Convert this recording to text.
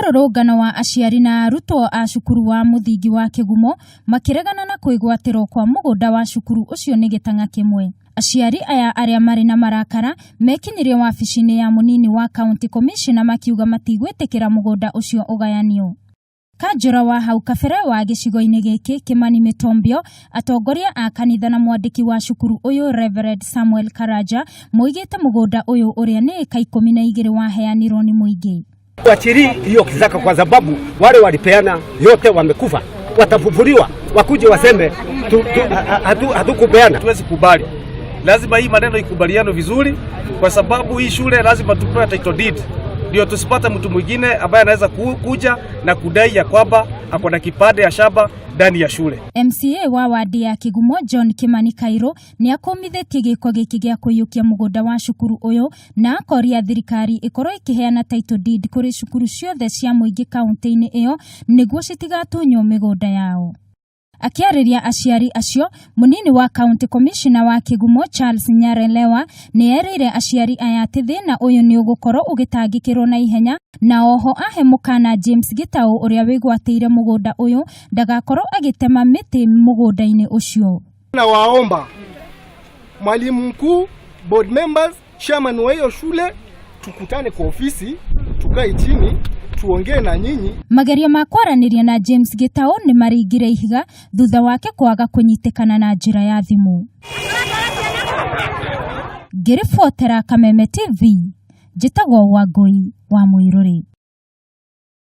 Mũrũrũngano wa aciari na arutwo a cukuru wa mũthingi wa Kĩgumo makĩregana na kwĩgwatĩrwo kwa mũgũnda wa cukuru ũcio nĩ gĩtang'a kĩmwe. Aciari aya arĩa marĩ na marakara mekinyirie wabici-inĩ ya mũnini wa county commissioner makiuga matigwĩtĩkĩra mũgũnda ũcio ũgayanio. Kanjũra wa hau kabere wa gĩcigo-inĩ gĩkĩ Kĩmani Mĩtombio, atongoria a kanitha na mwandĩki wa cukuru ũyũ Reverend Samuel Karanja moigĩte mũgũnda ũyũ ũrĩa nĩ ĩka 12 waheanirwo nĩ mũingĩ. Tuachilie hiyo kisaka kwa sababu wale walipeana yote wamekufa, watafufuliwa wakuje waseme hatukupeana. Hatuwezi kubali, lazima hii maneno ikubaliano vizuri, kwa sababu hii shule lazima tupewe title deed, ndio tusipate mtu mwingine ambaye anaweza kuja na kudai ya kwamba ako na kipande ya shamba ndani ya shule. MCA wa wadi ya Kigumo John Kimani Kairo nĩ akũmithĩtie gĩko gĩkĩ gĩa kũiyũkia mũgũnda wa cukuru ũyũ na akoria thirikari ĩkorwo ĩkĩheana title deed kũrĩ cukuru ciothe cia mũingĩ kaunti-inĩ ĩyo nĩguo citigatunywo mĩgũnda yao. Akĩarĩria aciari acio, mũnini wa county commissioner wa Kigumo Charles Nyarelewa nĩ erĩire aciari aya atĩ thĩna ũyũ nĩ ũgũkorwo ũgĩtangĩkĩrwo na ihenya na oho ahe mũkana James Gitau ũrĩa wĩgwatĩire mũgũnda ũyũ ndagakorwo agĩtema mĩtĩ mũgũnda-inĩ ũcio. Nawaomba mwalimu mkuu, board members, chairman wa hiyo shule, tukutane kwa ofisi, tukae chini tuongee na nyinyi. Magerio ma kwaranĩria na James Gitau nĩ maringire ihiga thutha wake kwaga kũnyitĩkana na njĩra ya thimũ. Ngĩribotera Kameme TV, njĩtagwo Wangũi wa Mũirũrĩ.